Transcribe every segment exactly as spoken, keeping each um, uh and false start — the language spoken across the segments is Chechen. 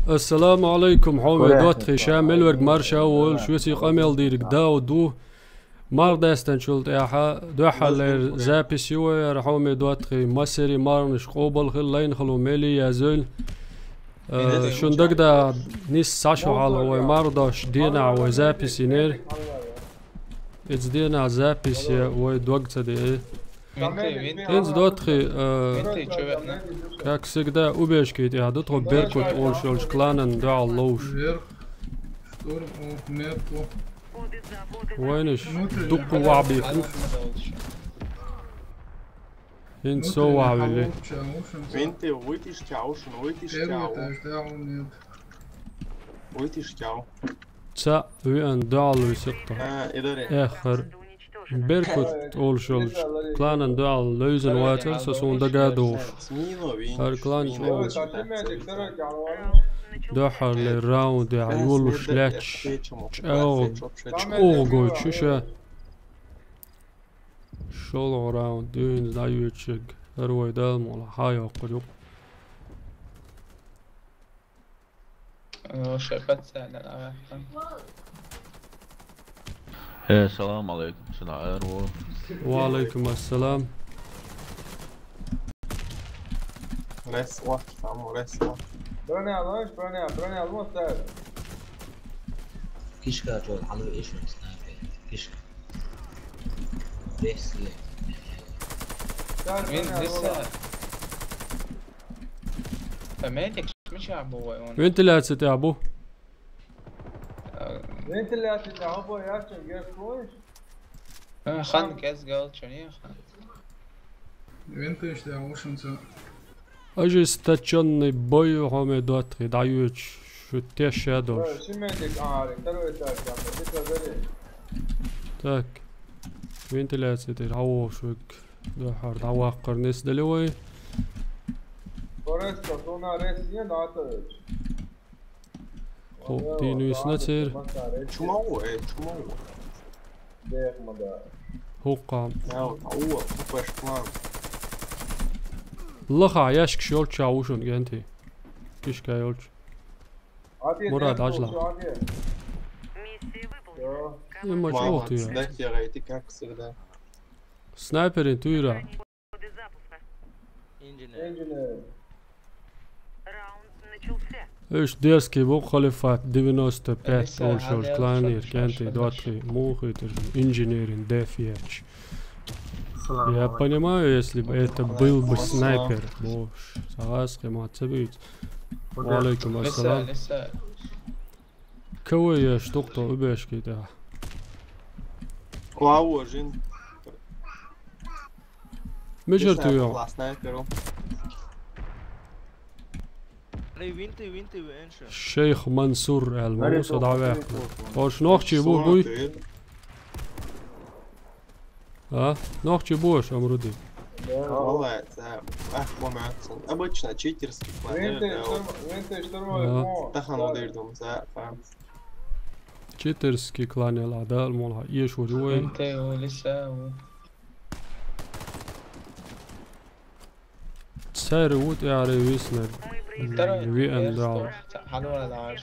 Ассаламу алейкум, хьоме доттагӀий, ша мел верг марша волаш, веси къамел дийриг Дауд ву. Марха даьстанчул тӀехьа дуьххьарлера запись ю вай, ара хьоме доттагӀий, массери марханаш къобал хила, лайна хало мел язйойла. Э, шун дагадоагӀа нийсса шо хьалха вай марха дош денахь вай запись йинера. Иза денахь запись я вай дог ца деа. Винти, винти. ХӀинца доттагӀий, э, винти чу веана. Как всегда, убежки тӀехь ду тхо Беркут олуш йолчу кланан дуьхьал ловш. Вверх. Штурм, о, метку. Вайнаш дуккха вахьа бийхна. ХӀинца со вахьа вели. Винти, вуйтиш чаушин, вуйтиш чау. Первый этаж, да, он нет. Вуйтиш чау. Цхьаъ веана дуьхьал висира тхо. А, идаре. Эххар. Беркут олуш йолчу кланан дуьхьал левзина вацара со, суна дага а догӀуш. ХӀара клан чӀогӀа дуьххьарлера раундехь йолуш лаьтташ чӀогӀа, чӀогӀа гойтуш ю ша. ШолгӀа раунд ю хӀинца дӀайоьдуш ерг. ХӀара вай Дала мукъалахь схьайоккхур ю. Э, шайн пацанна аваьхкан. Э, салам алейкум, шуна эр ву. Ва алейкум ассалам. Ресла, там ресла. Броня лош, броня, броня лош, сэр. Кишка чё, хьалу ишин снайпер. Кишка. Ресла. Сэр, вин броня лош. Диса. Та медик мича бу вай он? Вентиляция тӀехь бу. Э, вентиляция тӀехь бу, я чё, гес лош? Э, хан кез гал чё, не хан. Вентиляция тӀехь лош, он ца. Ожесточённый бой, хьоме доттагӀий, дӀайоьдуш, шу теш а долуш. Э, ши медик, а, второй этаж, там, медик, а, горит. Так. Вентиляция тӀера хьан вогӀуш вуьгу? Дуьххьара дӀаваккхар нисделла вай. Фореста, суна рес не датаешь. Хо, дийна висна церан. Чумову, э, чумову. Дехма, да. ХӀокху. Яу, а, у, у, паш план. Лаха яшкаш йолчча ву шуна генти. Кишка йолчу. Мурад, Ӏажала. Всё. Имма чӀогӀа туьйра. Снайперин туьйра. Уьш дерзкий бу, Халифат девяносто пять олуш йолчу кланера кӀентий доттагӀий, муха хеташ инженерин деф ечу. Я понимаю, если бы это был бы снайпер, бохуш, сагӀас кхин ма ца буьйцу. Ва алейкум ассалам. КВ еш дукха тхо убежки тӀехь. Вау, жин. Мичара ту йо? Классная, перо. Винты, винты, винты. Шейх Мансур аьлла ма ву со дӀаваьккхина. Ош нохчий бу, буй? А? Нохчий бу ош, Амруди? Да. Валлай, да. Ах, момент. Обычно читерский план. Винты, э, штурм-, винты, штурмовик. Ага. Тахан одирдум, за, фам. Читерский клан яла, да, мол, ха, еш вури вай. Винты, улица, у. Цаьрга ву тӀаьхьара виснарг. Второй, виъан дал. Хьалура даш.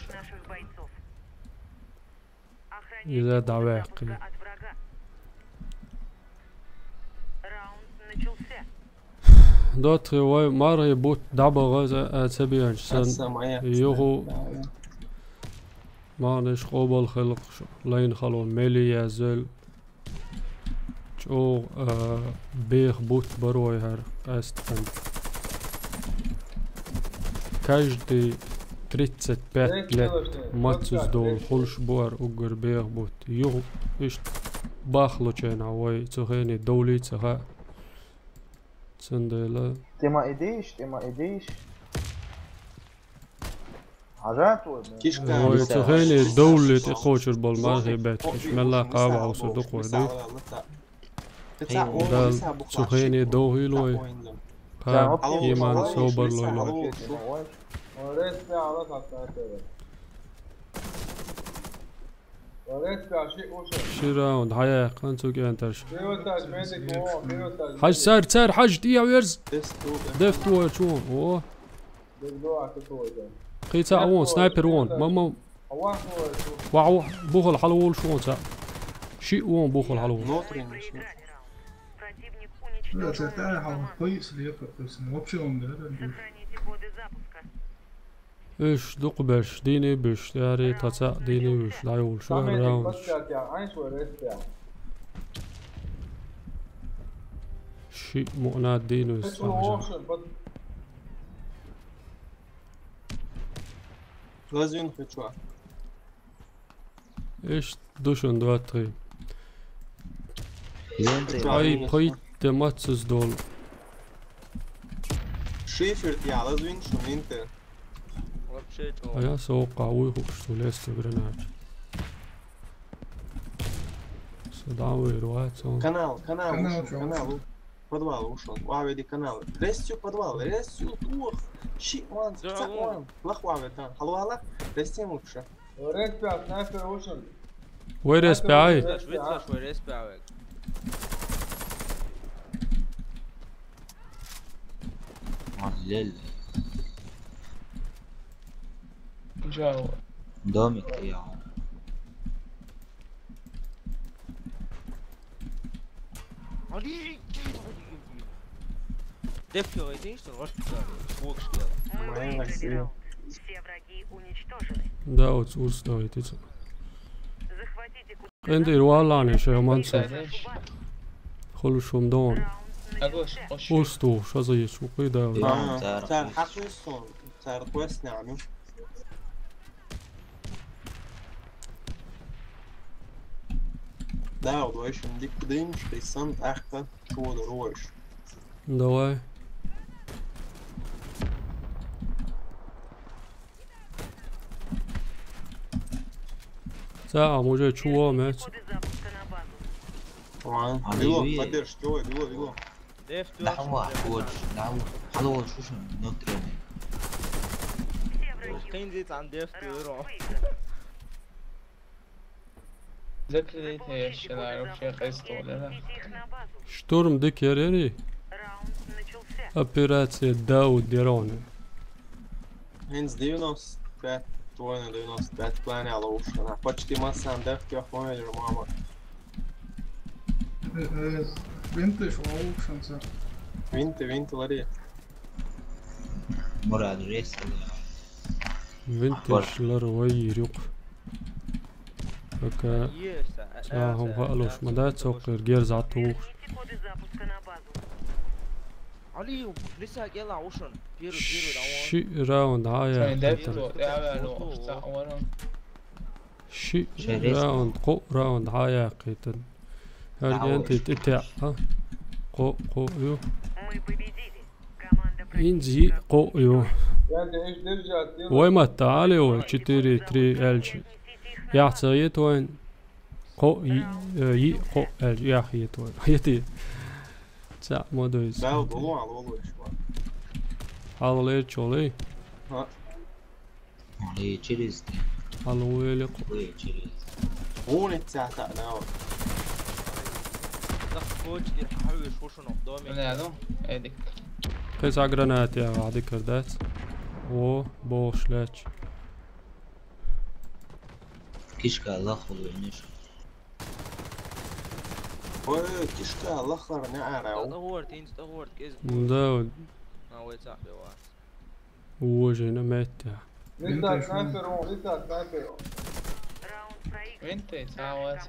Иза дӀаваьккхи. ДоттагӀий, вай мархий бутт дӀабаха, а, ца беанчу сан. Юху марханаш къобал хилла, лайн хало мели язъелла. ЧӀогӀа, а, беха бутт бара вай хӀара къаьстина. Каждый тридцать пять лет маццаза долу хуьлуш бу хӀара уггар беха бутт. Юха иштта бахлучу хенахь вай цу хене довлий ца хаьа. Цундела. Тема идиш, тема идиш. Хьажа твой, блин. Кишка. Ой, цу хене довлий тӀекхочур болу мархий бетташ, мелла кхаба хьовсур ду кхой, ду. Дал цу хене довхийла вай. Кхаба, иман, собар лойла. Ши раунд, хьаяьккхина цу кӀенташа. Хьажа, цара, цара, хьажа, тӀехьа верза. Деф ту вай чу, о. Кхин цхьа вон, снайпер вон. Мама. Вау, бухал хьалволуш вон цхьа. Шиъ вон бухал хьалволуш. Внутренний шиъ. Вообще он, да, да, да. Уьш дукха беш, дийне беш, яре, тха цхьаъ дийне беш, дӀайолуш вара раундаш. Шиъ муънат дийне беш, ахьа. Лазуьн хучва. Иштта ду шуна доттагӀий. Ай, пхийтта де мацца долу. Шифер тӀехь лазвина шу винтер. Вообще чё? А я соккха уй хууш цу лесту гранат. Со дӀавер вац он. Канал, канал, канал, канал. Подвал ушел. Ваведи канал. Ресю подвал, ресю тух. Ши ван, цхьа ван. Лах ваве тан. Халвала. Ресем лучше. Вай респи ай. Вицаш, вицаш, вай респи ай. Аллел. Джао. Домик я. Али, деф йогӀий, дийш, ваш писали, вокш кела. Мы выиграли раунд. Все враги уничтожены. Да, вот урс давайте. Захватите ку- КъинтӀера валлахьне шайн манца. Хуьлуш хӀума дона. Агош, ош. Урс ду, шаза еш, укхий да. Цар хьакъ ву сон, цар квес нами. Да, удвоишь, дик дымишь, ты сам, ах, чего дорожишь? Давай. Цхьа а уже чу вон меца. Ладно. Али било, вие. Поддержь, чего, било, било. Деф ту. Дахма, вот, да, вот. Алло, вот, слушай, внутренний. Кхин ди цан деф ту, ро. Закрытый, я считаю, вообще хрестово, да? Штурм дикерери. Операция Дауд Дероны. Минус девяносто пять, двойно девяносто пять, плане алоушена. Почти массан деф тёх мой мама. Э, э, винтиш алоушенца. Винты, винты лари. Мурад рейс. Винтиш лар вай юк. Пока. Цхьа хӀума хаалуш ма дац, цоккхир герза тухуш. Али, лиса гела ушун. Первый, первый раунд. Ши раунд, а, я. Ши раунд, кхо раунд, хьа яьккхийтина. ХӀара генти тӀе теӀа. Кхо, кхо ю. ХӀинца йиъ, кхо ю. Вай матта Ӏали вай, четыре три аьлча. Яхь ца йита вайн. Кхо, йиъ, э, йиъ, кхо аьлча, яхь йита вайн. Йитий. Цхьаъ ма ду иза. Хьалха лерча валий? Али, через ты. Али, уели кху. Али, через. Гуни цаьхьа, да. Захочет, хьавеш, хушунах, домик. Не, ну, эдик. Кхин цхьа гранат я, ваьдик кара дац. Во, бохуш лаьтташ. Кишка лахула виниш. Ой, кишка лахара не ара. ТӀагӀорта, хӀинца тӀагӀорта, кӀезиг. Да, вот. А, вай цхьаъ бевац. Вожина метта. Винтей, снайпер, вон, винтей, снайпер. Винтей, цхьа вац.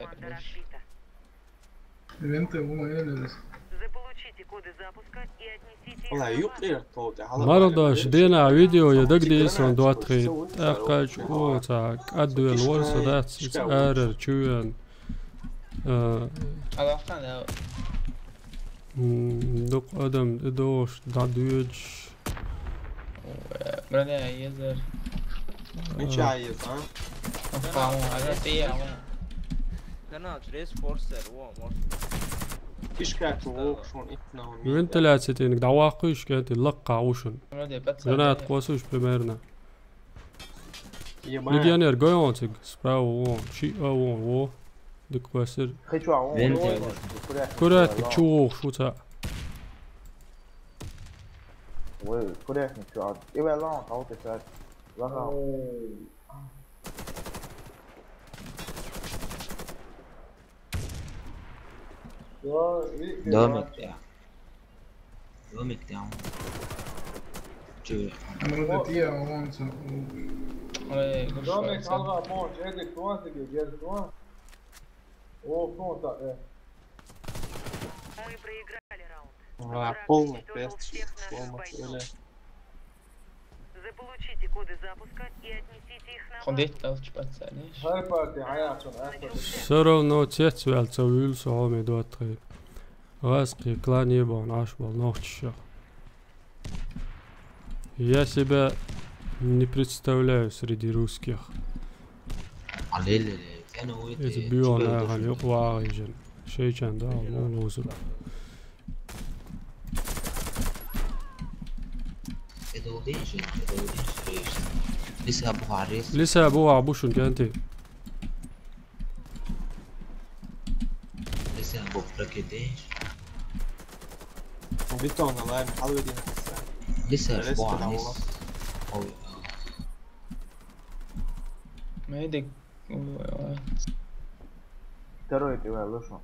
Винтей, вон, элис. Заполучите коды запуска и отнесите их обратно. Ла, юкъер тоте, хьала. Маралдаш дена видео я дагдийсан доттагӀий. ТӀаккха чу, о, цхьа кӀадвелла вара со дац, арара чу вен. Э, Аллахана. М, дукха адам тӀедогӀуш, дӀадоьдуш. Броня езар. Мича еза, а? Пау, ага, те я, вон. Канал через форсер, во, может. Кишка чу вокшун итна. Вентиляция тенг дӀаваккхуьш, кӀентий лаккха вушун. Вроде пацан. Гранат кхосуш, примерно. Ема. Легионер, гой вон цига, справа вон, шиъ а вон, во. Дика кхоссир. Хи чу а вон, вон, вон. Курятник чу вогӀуш ву цхьаъ. Вай, курятник чу а. И вай лаун, хьал те саьт. Ладно. Домик, да. Domik, да. Чё? Мурат, я вон сам. Ой, ну что Domik это? Halva Monch, Edik Tuan, Edik Tuan. О, фронта, э. Мы проиграли раунд. А, полный квест, полностью, бля. Заполучите коды запуска и отнесите их на Хондит базу. Толч пацаны. High party, Hayatun, Aston. Все равно цец вялца уюлса хьоме доттхи. Гъаскъи клан ебан аш бол нохчиша. Я себя не представляю среди русских. Алеле, кена уйти. Эти бион ахали юкъвагъи жен. Шейчан да, мон узур. Это удейши, это удейши. Лиса Бухарис, Лиса бу абушун кенти. Лиса Бухарис. Битон, ладно, حلوة دي. Лиса Лиса Бухарис. Бухарис. Ой, Медик. Ой, ой. Второй ты вылышал.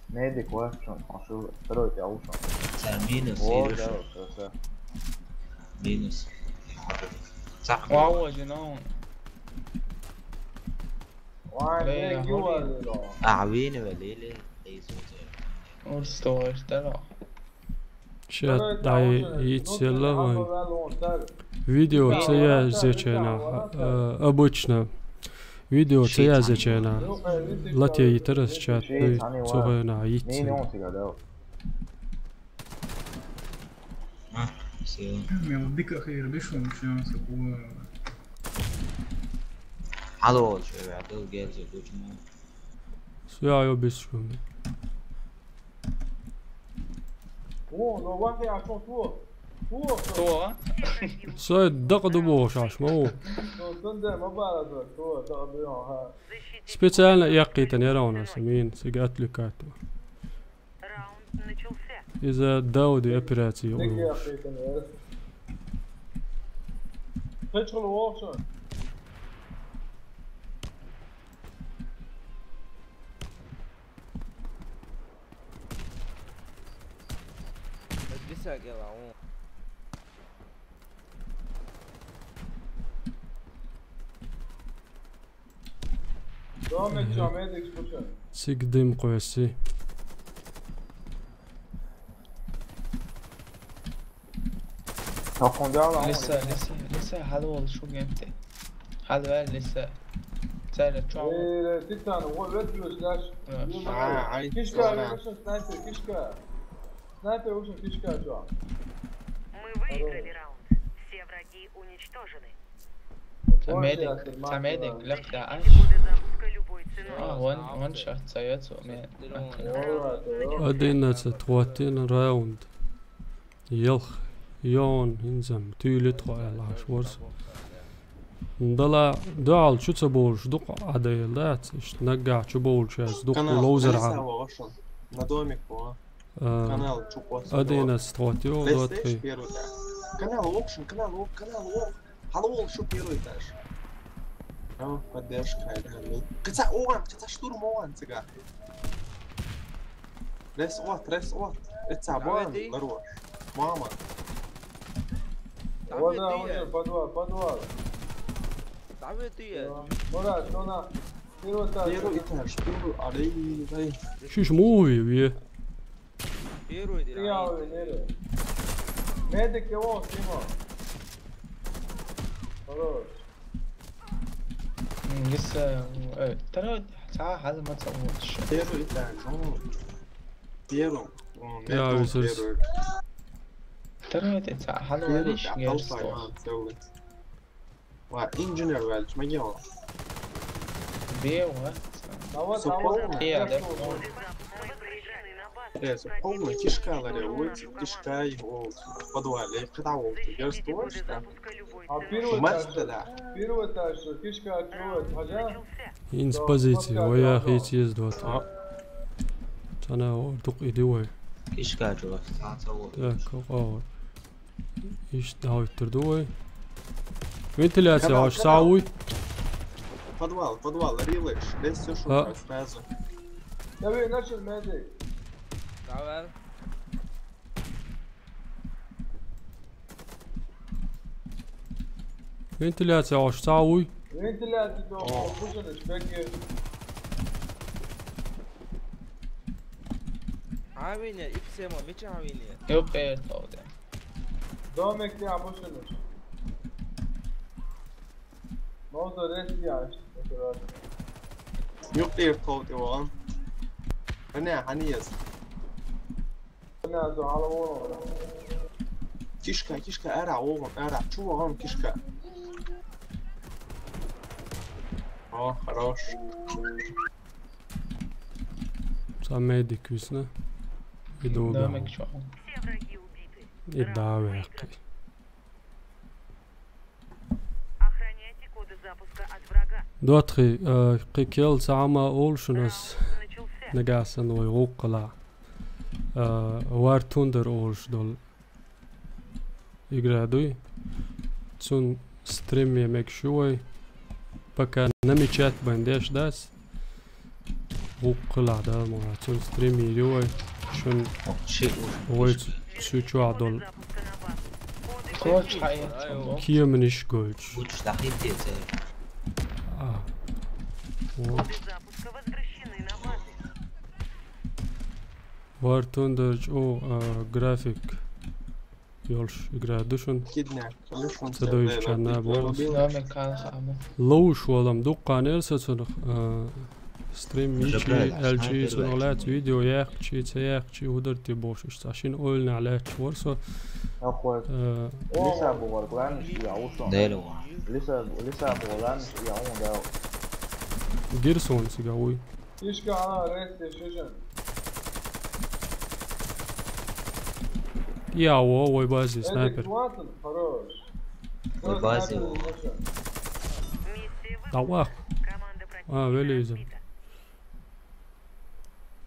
Медик вышел, он шел. Второй ты ушел. Са минус, О, Илюша. Да, красава. Минус. Сах. Вау, один он. Why Лей, they give hold a little? А, вини валили. Эй, слушай. Устойш, да. Сейчас дай яйцела. Видео Да, це я да, зечена. да, Э, Обычно. Видео це я зечена. Латия йитера сейчас. Цогена Не, не яйцела. он тебя дал. А, всё. Мел дика хейр бишум, чем сакуа. Алло, чё, я был герзи, почему? Все, я обещаю. О, но вахи а что то? То, То? Все, да куда бошаш, мау. то сенде мабара то, то, то бион ха. Специально яхитан яра у нас, мин, сига отвлекать. Раунд начался. Из-за Дауди операции Ник улуш. яхитан яра. Kaç kilo olsun? Lisa gel on. Devam et, devam et, exposure. Сиг дым къоси. Толком дала он. Лиса, Лиса, Лиса, хьалвал шу генте. Хьалвал, Лиса. Цара чоу. Э, ты там, вот, вот, вот, знаешь. Э, А, ай, Кишка, ладно. Леша, снайпер, кишка. Снайпер, в общем, кишка, чё? Мы выиграли раунд. Все враги уничтожены. Самедик, Самедик, лёгда аш. Коды запуска любой ценой. А, вон, вон шот саёцу, мен. Одиннадцать, хватит на раунд. Елх, ён, инзам, тюлит хо алаш ворс. Дала, дал, чу ца болш, дук адайл дац, иш нагга чу болш, аз дук Канал, лоузер Лиса ам. Вошел. На домик по. Э, Канал, чукос. Одиннадцать, хватит, Лестейш двадцать. Первый этаж. Канал, Окшен, канал, Ок, канал, Ок. Хало, что первый этаж. Там поддержка, да, ну. Каца, Оан, каца штурм, Оан, цыган. Рес, вот, рес, вот. Это Давай Бан, ты. Здорово. Мама. Там Вот, да, это вот, я. подвал, подвал. Там это я. Мурат, что на? Первый этаж. Первый этаж, первый, алей, алей. Шиш муви, ве. Первый Ты я день. уверен. Медик его, Сима. Хорош. Лиса, э, второй, ца, хьал ма ца уч. Первый этаж, ну. Первый. О, Я метро вижу. Первый. Второй, ты ца, хьал Первый, валиш, а, герс толпа, то. а, целый. Ва, инженер валиш, магио. Беу, а? Давай, Всё давай. полно? Я, да. Мы проиграли на базу. Рез, полный, кишка, ларе, вот, кишка, и вот, в подвале, когда вот, герс Защитите коды точно. запуска любой А ценой. первый Мать этаж, тогда. Первый этаж, кишка, чего, хотя? Начался. Инс позиции, вая хит есть два. А, Цана дук иди вай. Кишка, чего, станция вот. Так, о. Иштта дӀахӀуьттур ду вай. Вентиляция Канал, ваш канал. Савуй? Подвал, подвал, рилыш. Здесь всё А. Шутка сразу. Я вижу, начал медик. Давай. Вентиляция ваш савуй? Вентиляция дома, О. Слушай, пеки. Авине, ипсема, мича авине. Юпер, толде. Домик, ты обученный. Можно резко, я, это раз. Юпер, толде, вон. Хане, хане есть. Хане, зо, ала, вон. Кишка, кишка, ара, вон, ара. Чего, вон, кишка? О, хорош. Цхьа медик висна. И долга. Домик чё? И да, вехкий. Охраняйте коды запуска от врага. Дотхи, э, кхы кел цхьа хӀама олу шуна ас. Раунд начался. Нагахь санна вай гӀуллакх хилахь. Э, War Thunder олуш долу игра дуй. Цунна стримме мегаш ю вай. Пока намечать бан деш дац. ГӀуллакх хилахь, Дала мукъ лахь, цунна стрим йийр ю вай. Шун О, ши уж, вай уж. Цу чохь долу Кхочу хьаэцна. Кеманаш гойтуш. Лучше дахьийтеца. А. О. War Thunder чӀогӀа, а, график йолуш игра ду шуна. Киднап, ца дуьйцучарна боху. Ловуш валам дуккха нера со цунах, а, стрим йичи, аьлчи, цунах лаьцна видео яьккхичи, ца яьккхичи, хӀудар те бохуш, иштта цхьа шина ойланехь лаьтташ вара со. Э, Лиса бу вара, главное, я ушел. Дера вара. Лиса, Лиса бу вара, главное, я ушел. Гира суна цига вуй. Кишка, а, рейс, ты шишен. Я, во, вай базе, снайпер. Хорош. Вай базе, во. Давай. А, вели иза.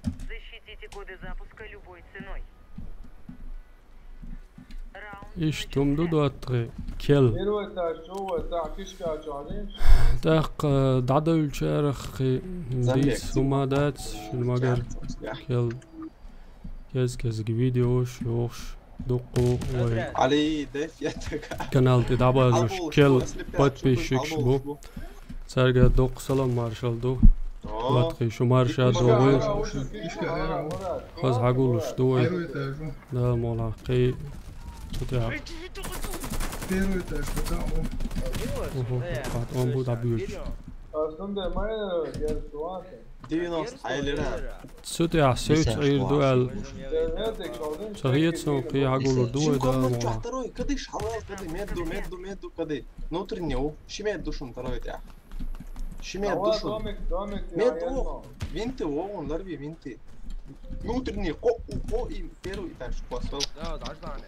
Защитите коды запуска любой ценой. Иштта хӀума ду доттагӀий, кел. Первый этаж, второй этаж, кишка чу Ӏадийна. ТӀаккха дӀадевлчарах кхин дийца хӀума дац, шуна магар кел. Кез-кезиг видеош, йохуш, дуккху вай Али, деф, я така. Канал тӀе дӀабазуш кел подписчикаш бу. Цаьрга доккха салам маршалла ду. О. Латкъий шу марша догӀий. Хаза хьагулуш ду вай. Дала мукъ лахь кхин. Цу тӀехь. Первый этаж, потом он. Уху, хат он бу дӀабуьйцуш. Девяносто айлера. Цу тӀехь севца Ӏийр ду аьлла. Ца хета суна кхин хьагулур ду вай, Дала мукъ лахь. Второй, кадиш, хьалал, кади, медду, медду, медду, кади. Внутренний, у, ши медду шун второй тӀехь. Ши медду шун. Мед, о, винты, о, он ларви винты. Внутренний, ко, у, ко, и первый этаж, квасвел. Да, да, да, не.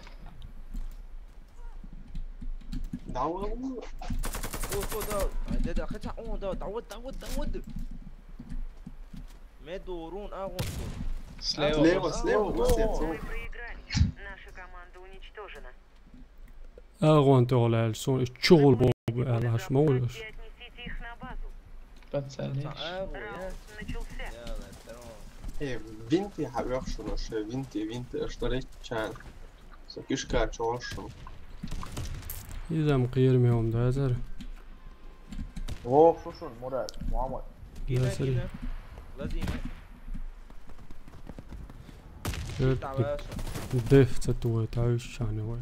Давай. О, о, да. Ай, да, да, хотя, о, да, да, вот, да, вот, да, вот. Меду, рун, а, вот. Слева. Слева, слева, вот здесь, вот. Наша команда уничтожена. АгӀон тӀехула аьлла, суна и чугӀула боху аьлла, хьаш ма вуьйш. Пацанаш. Э, винты хьаоьхуш вара, ше винты, винты, аш дареччан. Со кишка чохуш. Иза-м кхераме хӀума дацара. Вовшашун, Мурат, Мухаммад. Ясари. Деф ца тухуьйту, хьуьйсучарна вай.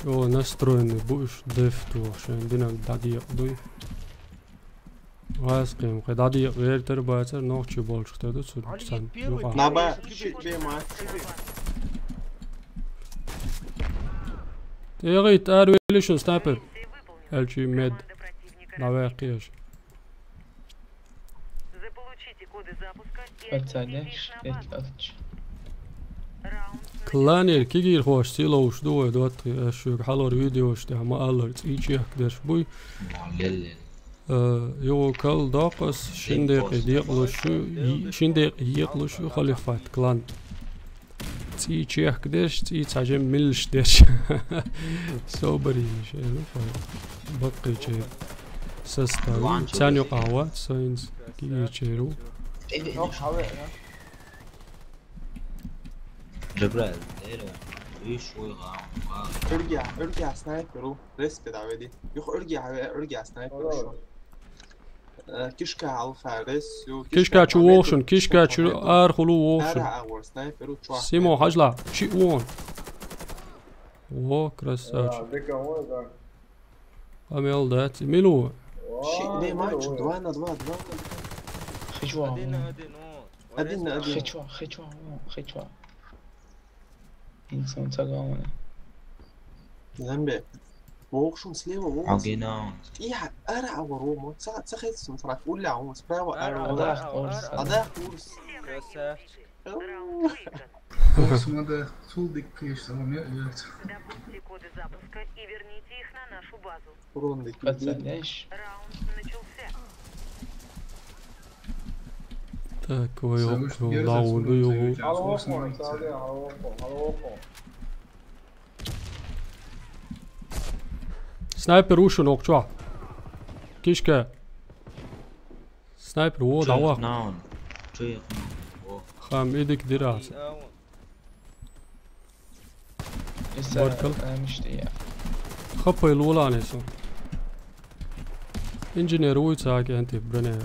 ЧӀогӀа настроенный бу уьш деф тухуш, шайн динан дӀадекъа дуй. Васкхим, кхин дӀадекъа вертар бацара, нохчий болчух тера ду цу цхьана юкъахь. Наба, шиъ бе ма. ТӀегӀийта, ара велли шун снайпер. Аьлчи мед. ДӀаваьккхи аша. Пацанаш, эт ач. Кланера кегийрхоша сий ловш ду вай доттагӀий, аш шуьга хьалхара видеош тӀехь ма-аллара цӀий чехкадерш буй. Э, юха кал доккху ас, шин декъе декъалуш ю, и-, шин декъе екъалуш ю халифат клан. цӀий чехка дерш, цӀий цхьа жим милш дерш. Собарийша, ну, баккхийче. Составы. Царна юкъа вац, со хӀинца кӀийчеру. Джабраил, эро. Уьш вуй гӀа, гӀа. Иргья, иргья снайпер ву. Респи даведи. Юха иргья хьаве, иргья снайпер ву. Э, кишка хьалха рес, ю, кишка чу вохшун, кишка чу архулу вохшун. Ара агӀор снайпер ву, чохь. Симо, хьажла, ши вон. О, красавчик. Амел дац, милу. Ши, не, мачу, два на два, два на два. Хичва. Один на один, о. Один на один. Хичва, хичва, о, хичва. Инсан цагамана. Замбе. Вохшун слева, вохшун. Агина. Я, ара агӀор, мо, ца, ца хет сум фрак, улля, он справа, ара, ара, ара, ара. Ада, урс. Красавчик. Раунд выигран. О, смотри, цул дика кеш салам, я, я. Добудьте коды запуска и верните их на нашу базу. Урон дика. Пацанеш. Раунд начался. Так, ой, ок, лауду югу. Алоко, Саудия, алоко, алоко. Снайпер ву шун окчо. Кишка. Снайпер ву, давай. Наун. Чуй, о. Хам, идик дирас. Баркал. Хапай луланесон. Инженер уйцаки анти броня.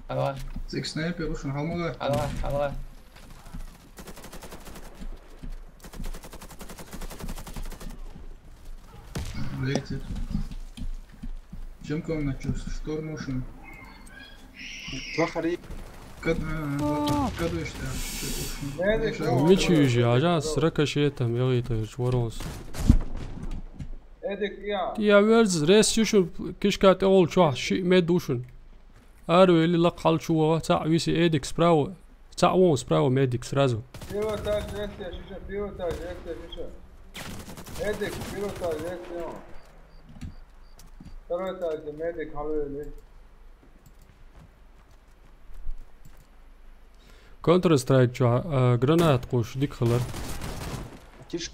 Алла. Цик снайпер ву шун, хьалмагӀа. Алла, алла. Летит. Чем комнату? Шторм ву шун. Плохо. Кад-, а, а, кадыш, да. Мичи южи, ажа с рикошетом, я это, чворос. Эдик, я. Я верз, рес ю шун, кишка тӀе олчо, ши мед ву шун. Ара вели лакха хьал чу ваха, цхьаъ виси Эдик справа. Цхьаъ вон справа медик сразу. Первый этаж есть, я шиша, первый этаж есть, я шиша. Эдик, первый этаж есть, я. Второй этаж, медик, хьал вели. Counter-Strike чу, а, гранат кхуш, дика хилар.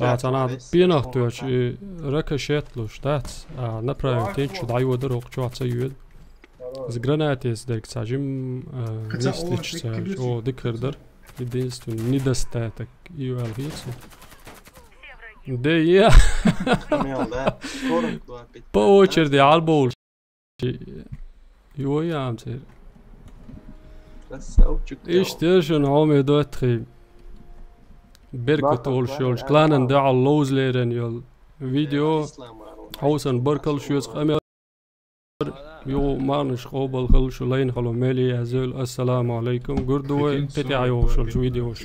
А, цхьана пенах точ, и рикошет луш, дац. А, направить, тен чу дӀайодар, окх чу ца йода. Из гранатес дерг цхьа жим, а, вистич цхьа, о, дика хир дар. Единственный недостаток, и вал хицу. Да я. Мел, да. Сорок два, пять. По очереди, албол. Йо, я, амцер. Красавчик. Ишттер шун, хьоме доттхи. Беркат олуш йолуш, кланан даьӀал ловзлеран йол видео. Хьовсан баркал шуьца къамел. Йо, марнаш къобал хила шу лайн хало мели язел. Ассаламу алейкум. Гурдувай, петя йолуш йолуш видеош.